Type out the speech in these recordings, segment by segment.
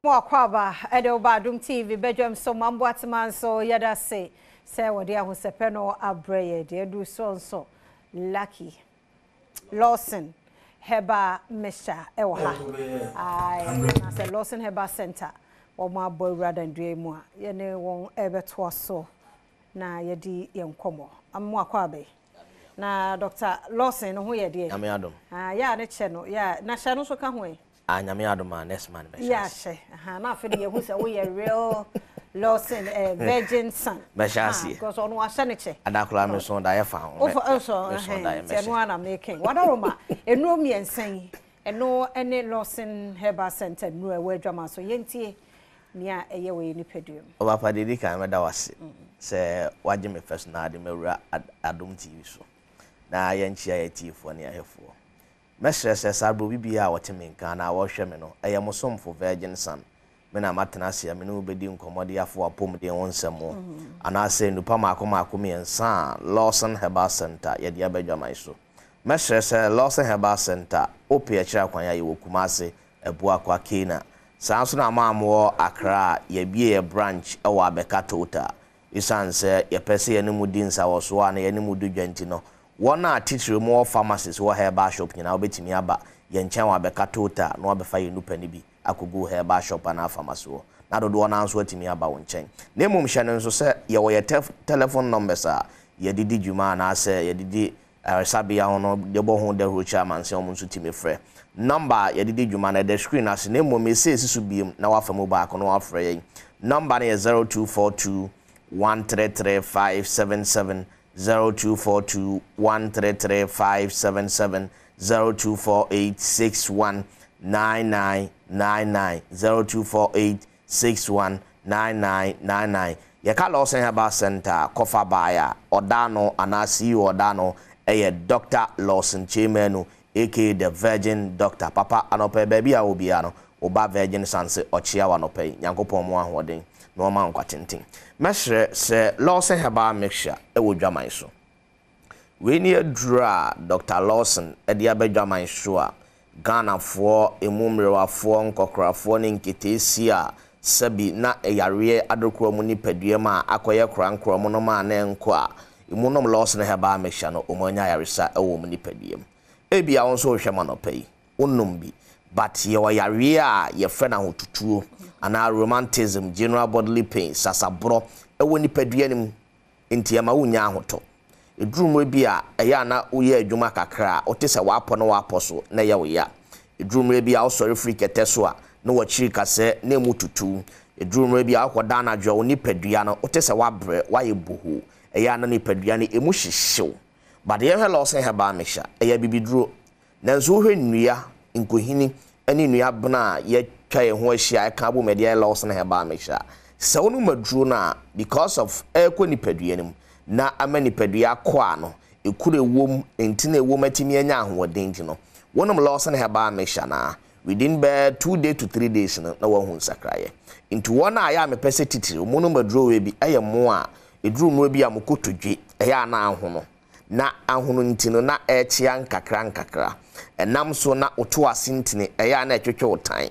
Mo akwaaba ɛde wo ba Adom TV badwam so Mambo Atema nso yɛda se sɛ wɔde ahosɛpɛ no abrɛ yɛ deɛ aduru soɔ nso Lucky Lawson Herbal Mixture ɛwɔ ha ae anaasɛ Lawson Herbal Center wɔn abɔ awura dandua yi mu a yɛne wɔn ɛbɛtoa so na yɛdi yɛn nkɔmmɔ. Mo akwaaba yi na Dr. Lawson no ho yɛ deɛ? Nyame adom. Ah, yɛ a ne kyɛ no yɛ a na hyɛ no nso ka ho ɛ? Ah, Nyame adom a next month mɛhyɛ ase. Yɛ ahyɛ. Aha, na afei de yɛhu sɛ woyɛ real Lawson eh, virgin son. Mɛhyɛ aseɛ. Because ɔno wahyɛ ne kyɛ. Adakora me so daeɛ fa ho. Wofa nso Me so daeɛ nti ɛno mɛhyɛ. ara na meka. Wadaroma, nnuro mmiɛnsa yi, ɛno ne Lawson Herbal Center nnuro a ɛwɔ adwama so. Yɛntie nea ɛyɛ wɔ yɛn nipadua mu. Ɔbapa deɛ ɛdi kan mɛda wo ase sɛ woagye me fɛ so na ade mawura Adom TV so na yɛnkyea yɛn atiefoɔ ne ahwɛfoɔ. Mɛsrɛ sɛ saa berɛ obi biara a ɔte me nka anaa ɔrehwɛ me no, ɛyɛ mo somfo Virgin Son. Me na matena ase a me ne wo bɛdi nkɔmmɔ de afa w'apɔmuden ho nsɛm ho, anaasɛ nnupa mmaako mmaako mmiɛnsa a Lawson Herbal Centre yɛde aba adwaman so. Mɛsrɛ sɛ Lawson Herbal Centre, wopɛ akyiri akwan a, yɛwɔ Kumasi, Abuakwa, Kena. Saa nso na mo a mowɔ Accra a, yɛabue yɛn branch wɔ Abɛka Total. Esiane sɛ yɛpɛ sɛ yɛne mo di nsawɔsoɔ a na yɛne mo di dwa nti no, wɔn a titiriw mowɔ pharmacies wɔ herbal shop nyinaa wobɛtumi aba yɛn nkyɛn wɔ abɛka Total na wɔabɛfa yɛn nnupɛ no bi akɔgu wo herbal shop anaa pharmacy hɔ, na dodoɔ no ara nso atumi aba wo nkyɛn. Na mmom hyɛ no nso sɛ yɛwɔ yɛn telephone numbers a yɛde di dwuma anaasɛ yɛde di Ayaresabea ho no de bɔ ho dawuro kyerɛ amansan wɔn nso tumi frɛ. Nɔmba a yɛde di dwuma no ɛda screen no ase na mmom mese esi so biom na woafa mu baako na woafrɛ yɛn. Nɔmba no yɛ 0242 133 577, 0242 133 577, 0248 61 9999, 0248 619999 Yɛka Lawson Herbal Centre a, kɔfa baeɛ a, ɔda ano anaa CEO a ɔda ano yɛ Dɔkta Lawson Kyei-Manu aka The Virgin Doctor. Papa, anɔpa yi baabi a wɔ biara no, wo ba Virgin Son se ɔkyea wo anɔpa yi. Nyankopɔn mma wo ahoɔden na ɔmma wo nkwa tenten. Mɛsrɛ sɛ Lawson Herbal Mixture wɔ dwaman so. Wei ne aduro a Dɔkta Lawson de aba dwaman so a Ghanafoɔ, ɛmu mmerewafoɔ, nkɔkorafoɔ ne nketeesia a sɛbi na yareɛ adokora wɔn nipadua mu a akɔyɛ korankorɔ wɔn nom a na ɛnkɔ a ɛmu nom Lawson Herbal Mixture no wɔn anya ayaresa wɔ wɔn nipadua mu. Ebia wo nso wohwɛ me anɔpa yi, wonom bi but yɛwɔ yareɛ a yɛfrɛ no ahotutuo anaa rheumatism, general bodily pain, sasaborɔ wɔ nipadua no mu. Enti ɛma wunnya ahotɔ. Eduru mmere bi a, ɛyɛ a na woyɛ adwuma kakra a, wote sɛ woapɔ na woapɔ so na ɛyɛ wo ya. Eduru mmere bi a, wosɔre firi kɛtɛ so a, na w'akyiri kasɛɛ na emu tutu wo. Eduru mmere bi a, wokɔda anadwo a, wo nipadua no, wote sɛ woabrɛ, woayɛ bohoo. Ɛyɛ a na nipadua no, emu hyehye wo. But yɛhwɛ Lawson Herbal Mixture, ɛyɛ abibiduro. Nanso wohwɛ nnua, nkohini, ne nnua abena a yɛatwa yɛn ho ahyia a ɛka abom de ayɛ Lawson Herbal Mixture a, sɛ wonom aduro no a, because of ɛrekɔ nipadua no mu na ama nipadua akɔ ano, ekuro a ɛwɔ mu, ntini a ɛwɔ mu atumi anya ahoɔden nti no, wonom Lawson Herbal Mixture no a, within bɛyɛ 2 days to 3 days no na woahu nsakraeɛ. Nti wɔn a ɛyɛ a mepɛ sɛ titiriw monom aduro wei bi yɛ mo a ɛduru mmerɛ bi a mo kotodwe ɛyɛ a na ahono. Na ahono nti no na ɛrekyea nkakrankakra. Ɛnam so na woto ase ntini, ɛyɛ a na ɛtwetwe wo tan.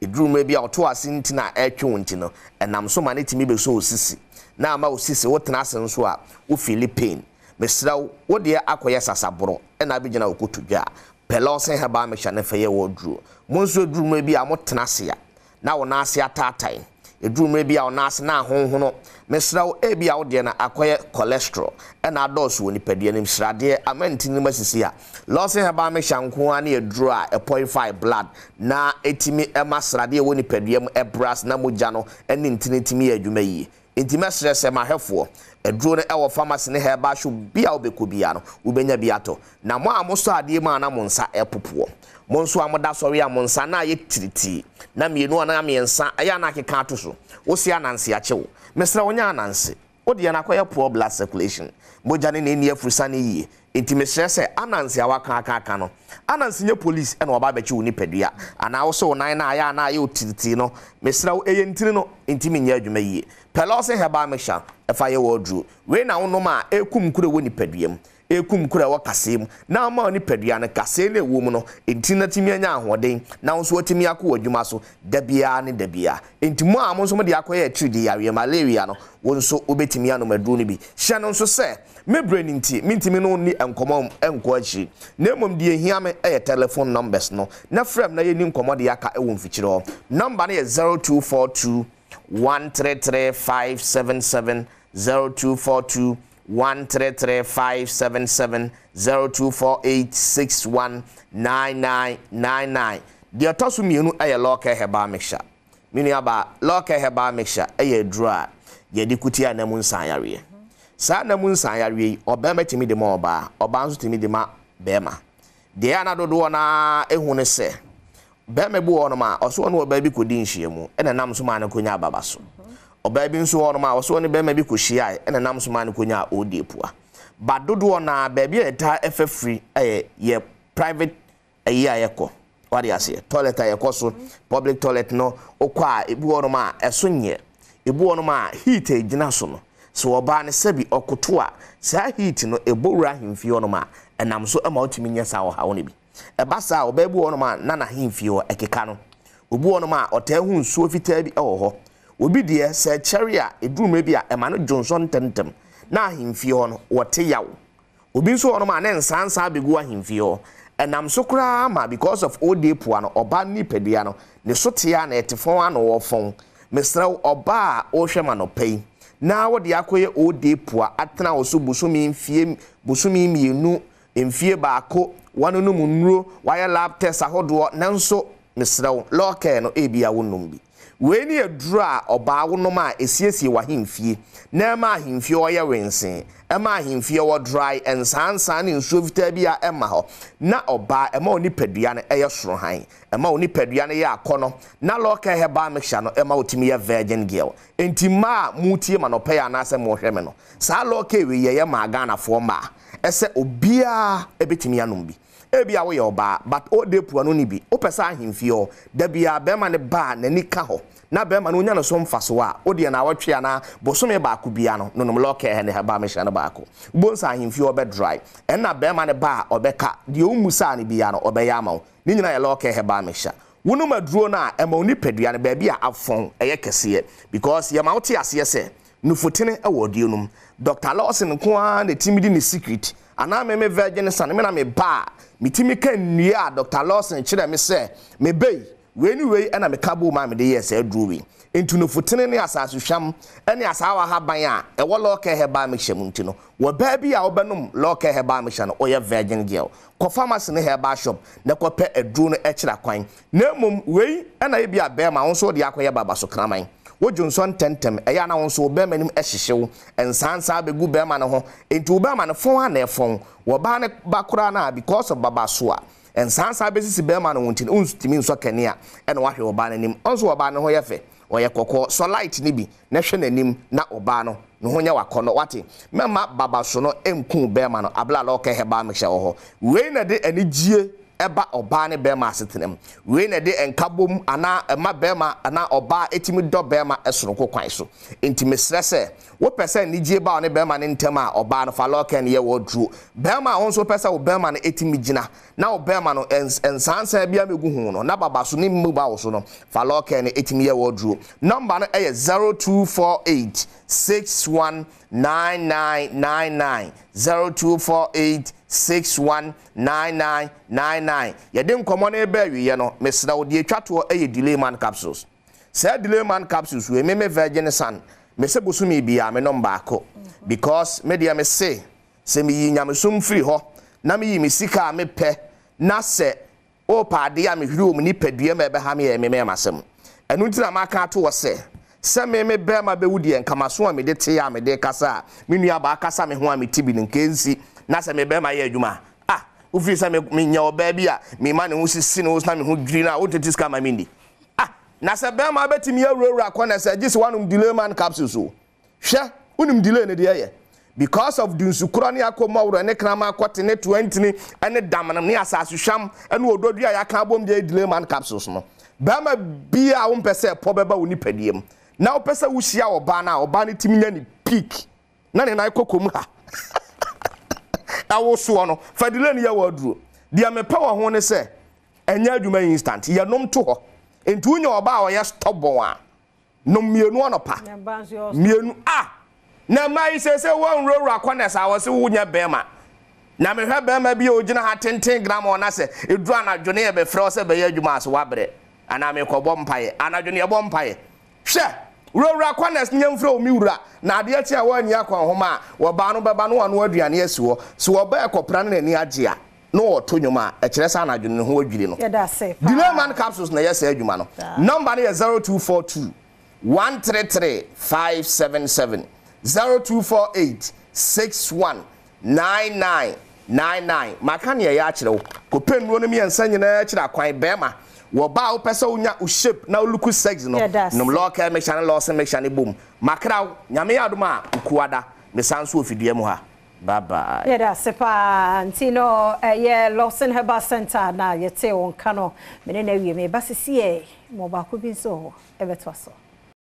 Ɛduru mmerɛ bi a woto ase ntini a ɛretwe wo nti no, ɛnam so ma no tumi bɛsɔ wo sisi, na ama wo sisi, wotena ase nso a, wo feeli pain. Mesrɛ wo, wo deɛ akɔyɛ sasaborɔ na abɛgyina wo kotodwe a, pɛ Lawson Herbal Mixture no fa yɛ w'aduro. Mo nso ɛduru mmerɛ bi a motena ase a, na wo nan ase ataatae. Ɛduru mmerɛ bi a wo nan ase na ahonhono. Mesrɛ wo, ebia wo deɛ no akɔyɛ cholesterol na adɔɔso wɔ nipadua no mu, sradeɛ ama ntini no mu asisi a. Lawson Herbal Mixture nko ara ne aduro a ɛpurify blood na ɛtumi ma sradeɛ a ɛwɔ nipadua mu brɛ ase na mogya no ne ntini tumi yɛ adwuma yie. Enti mɛsrɛ sɛ m'ahwɛfoɔ, aduro no wɔ pharmacy ne herbal shop biara a wobɛkɔ biara no, wobɛnya bi atɔ. Na mo a mosɔ adeɛ mu a na mo nsa repopoɔ, mo nso a moda sɔre a mo nsa na ayɛ tiritii, na mmienu anaa mmiɛnsa ɛyɛ a na akeka ato so, wose ananse akye wo. Mesrɛ wo nyɛ ananse. Wo deɛ no akɔyɛ poor blood circulation. Mogya no na ɛnni afurusane yie. Enti mesrɛ sɛ ananse a waka aka aka no, ananse nyɛ police na waba abɛkye wo nipadua anaa wo se wo nan no a ayɛ a na ayɛ wo tiritii no, mesrɛ wo ɛyɛ ntini no ntimi nyɛ adwuma yie. Pɛ Lawson Herbal Mixture fa yɛ w'aduro. Wei na wonom a ɛkum kuro ɛwɔ nipadua mu. Ɛkum koro a ɛwɔ kasɛɛ mu na ama wo nipadua no kasɛɛ no a ɛwɔ mu no ntini no atumi anya ahoɔden na wo nso woatumi akɔ w'adwuma so da biara ne da biara. Enti mo a mo nso mode akɔyɛ atiridii yareɛ, malaria, no, wo nso wobɛtumi anom aduro no bi. Hyɛ no nso sɛ, me berɛ no nti, mentumi ne wo nni nkɔmmɔ nkɔ akyiri, na mmom deɛ ɛhia me yɛ telephone numbers no, na frɛ me na yɛnni nkɔmmɔ deɛ aka wɔ mfikyire hɔ. Number no yɛ 0242 133 577, 0242 133 577 0248 61 9999. Deɛ ɛtɔ so mmienu yɛ Lawcare Herbal Mixture. Me nuabaa, Lawcare Herbal Mixture yɛ aduro a yɛde ko tia nna mu nsan yareɛ. Saa nna mu nsan yareɛ yi, ɔbarima tumi de ma ɔbaa, ɔbaa nso tumi de ma barima. Deɛ ɛyɛ a na dodoɔ no ara hu ne sɛ, barima bi wɔ hɔnom a, ɔsɛ ɔne ɔbaa bi kɔdi nhyiamu, ɛna ɛnam so maa no kɔnya ababa so. Ɔbaa bi nso wɔ hɔnom a, ɔsɛ ɔne barima bi kɔhyiae, ɛna ɛnam so maa no kɔnyaa old apua. But dodoɔ no ara, baabi a yɛtaa fa firi yɛ yɛ private ayi a yɛkɔ. Wate aseɛ? Toilet a yɛkɔ so, public toilet no, wokɔ a, ebi wɔ hɔnom a, ɛso nyɛ. Ebi wɔ hɔnom a, heat a ɛgyina so no, sɛ ɔbaa no sɛbi ɔkoto a, saa heat no, ɛbɔ wura ahemfie hɔnom a, ɛnam so ma wotumi nya saa ɔhaw no bi. Ɛba saa a, ɔbaa bi wɔ hɔnom a, na n'ahemfie hɔ, ɛkeka no. Obi wɔ hɔnom a, ɔtaa hu nsuo fitaa bi wɔ hɔ. Obi deɛ, sɛ ɛkyɛre a, ɛduru mmerɛ bi a, ɛma no dwonsɔ ntɛmntɛm, na ahemfie hɔ no, wɔte yaw. Obi nso wɔ hɔnom a ne nsa nsa abegu ahemfie hɔ. Ɛnam so koraa ma because of old day poa no, ɔbaa no nipadua no, ne so te a na ɛte fɔn a na ɔwɔ fɔn. Mesrɛ wo, ɔbaa a wohwɛ ma nɔpa yi, na wode akɔyɛ old day poa atena wo so bosome mfie, bosome mmienu, mfie baako, woanonom nnuro, woayɛ lab test ahodoɔ, nanso mesrɛ wo, law care no ebia wonnom bi. Wei ne aduro a ɔbaa wonom a ɛsiesie w'ahemfie na ɛma ahemfie hɔ yɛ wensee, ɛma ahemfie hɔ dry, nsaansaa ne nsuo fitaa bi a ɛmma hɔ, na ɔbaa ɛma wo nipadua no yɛ sorohan, ɛma wo nipadua no yɛ akɔnɔ, na Law Care Herbal Mixture no ɛma wotumi yɛ virgin girl. Enti mmaa a moretie me anɔpa yi anaasɛ morehwɛ me no, saa Law Care wei yɛyɛ maa Ghanafoɔ mmaa, ɛsɛ obiara bɛtumi anom bi. Ebia woyɛ ɔbaa but ode pua no nni bi. Wopɛ sɛ ahemfie hɔ, da biara bɛrima no ba a n'ani ka hɔ na bɛrima no onya ne so mfasoɔ a, wodeɛ naawɔtwe anaa bosome baako biara no nonom Lawcare ne herbal mixture no baako. Wobɛhu sɛ ahemfie hɔ bɛ dry. Ɛnna bɛrima no ba a ɔbɛka, deɛ wommusaa no biara no ɔbɛyɛ ama wo. Ne nyinaa yɛ Lawcare herbal mixture. Wonom aduro no a, ɛma wo nipadua no baabi a afɔn yɛ kɛseɛ because yɛma wote aseɛ sɛ Nufutene wɔ ɔdeɛ no mu. Doctor Lawson nko ara na ɛtumi di ne secret anaa me me virgin son me na me ba a metumi ka nnua a Doctor Lawson kyerɛɛ me sɛ me ba yi wei ne wei na meka boom a mede yɛɛ saa aduro wei. Nti nufutene ne asase hwam ne asaawa ahaban a ɛwɔ Lawcare Herbal Mixture mu nti no wɔ baa bi a wobɛnom Lawcare Herbal Mixture no woyɛ virgin girl. Kɔ pharmacy ne herbal shop na kɔpɛ aduro no kyerɛ kwan. Na mmom wei na ebia bɛrima wo nso wode akɔyɛ babaso kraman. Wo dwonsɔ ntɛmntɛm, ɛyɛ a na wo nso wo bɛrima anim hyehye wo, nsaansaa bɛgu bɛrima no ho, enti wo bɛrima no fɔn a na ɛfɔn. Wɔ baa no ba koraa no a because of babaso a nsaansaa bɛsisi bɛrima no ho nti no wontumi nsɔ kanea na woahwɛ ɔbaa no anim. Ɔnso ɔbaa no ho yɛ fɛ, ɔyɛ kɔkɔɔ, sɔ light no bi na hwɛ n'anim na ɔbaa no ne ho nyɛ w'akɔnnɔ, wate? Mɛmma babaso no nku wo bɛrima no, abla lɔɔkɛ herbal mixture wɔ hɔ. Wei na ɛde anigyie ba ɔbaa ne bɛrima asetena mu. Wei na ɛde nkabom anaa ɛma bɛrima anaa ɔbaa tumi dɔ bɛrima sononko kwan so. Enti mesrɛ sɛ, wopɛ sɛ anigyie ba wo ne bɛrima no ntam a, ɔbaa no fa lɔɔkɛ no yɛ w'aduro. Bɛrima a wo nso wopɛ sɛ wo bɛrima no tumi gyina na wo bɛrima no nsaansaa biara mmɛgu ho no, na baba so ne mmu ba wo so no, fa lɔɔkɛ no tumi yɛ w'aduro. Nɔmba no yɛ 0248 61 9999, 0248 61 9999. Yɛde nkɔmmɔ no reba awieɛ no, mesrɛ wo, deɛ ɛtwa toɔ yɛ Delay Man Capsules. Saa Delay Man Capsules wei, me me Virgin Son, mese bosome biara menom baako. Because me deɛ mese, sɛ meyi nyamesom firi hɔ, na meyi me sika a mepɛ, na sɛ worepɛ adeɛ a mehwiri wɔ me nipadua mu a ɛbɛha me a, ɛyɛ me mɛɛmasɛm. Ɛno nti na maka ato hɔ sɛ, sɛ me me bɛɛma bɛwu deɛ, nka m'aso a mede te a mede rekasa a me nuabaa kasa me ho a mete bi no, nka ɛnsi. Na sɛ me bɛɛma yɛ adwuma a, ah, wofiri sɛ me, menya ɔbaa bi a mema ne ho sisi ne ho na me ho dwiri no a, wontete sika ma menni. Ah, na sɛ bɛɛma bɛtumi awurawura corners a, gye sɛ woanom Delay Man capsules o. Hwɛ, wonim delay no deɛ ɛyɛ? Because of dunsukorɔ ne akɔmmɔworɔ ne kraman kɔte ne toantini ne damena ne asase hwam ne ododua a yɛaka abom deɛ ɛyɛ delay man capsules no. Barima biara a wompɛ sɛ ɛpɔ bɛba wo nipadua mu na wopɛ sɛ wohyia ɔbaa no a, ɔbaa no tumi nya ne peak na ne nan kɔ kɔm ha. ɛwosoɔ no, fa delay no yɛ w'aduro. Deɛ mepɛ wɔ ho ne sɛ, ɛnyɛ adwuma instant. Yɛnom to hɔ. Nti wonya ɔbaa a ɔyɛ stubborn a, Nom mienu anɔpa. Mienu ah! Na mmaa yi seesei wɔnwurawura corners a wɔse wonyɛ bɛɛma. Na mehwɛ bɛɛma bi a ogyina ha tenten grammar na sɛ eduru anadwo ne yɛbɛfrɛ wo sɛ bɛyɛ adwuma a so wabrɛ anaa mekɔbɔ mpaeɛ. Anadwo no yɛbɔ mpaeɛ. Hwɛ! Wurawura corners ne yɛmfrɛ wo me wura na adeɛ kye a woanyi akɔnhoma a wɔbaa no bɛba na wanoa aduane asi hɔ. Sɛ ɔba ɛkɔpra ne n'ani agye a na ɔreto nnwom a, ɛkyerɛ sɛ anadwo no ne ho adwiri no. Yɛda ase paa. Delay Man Capsules na ɛyɛ saa adwuma no. Nɔmba no yɛ 0242 133 577, 0248 61 99 99. Maka nea ɛyɛ akyerɛ wo. Kɔpɛ nnuro no mmiɛnsa nyinaa akyiri akwan. Barima, wɔ baa a wopɛ sɛ wonya wo shape na wo look sexy no, Yɛda ase. nom Law Care Mixture ne Lawson Mixture no bom. Makra wo. Nyame yɛ adom a, Okuada, mesan nso wɔ fidua mu ha. Bye bye. Yɛda ase paa nti no ɛyɛ Lawson Herbal Center na yɛtee wo nka no me ne no awie meba sesiɛ mewɔ baako bi nso wɔ hɔ ɛbɛtoa so.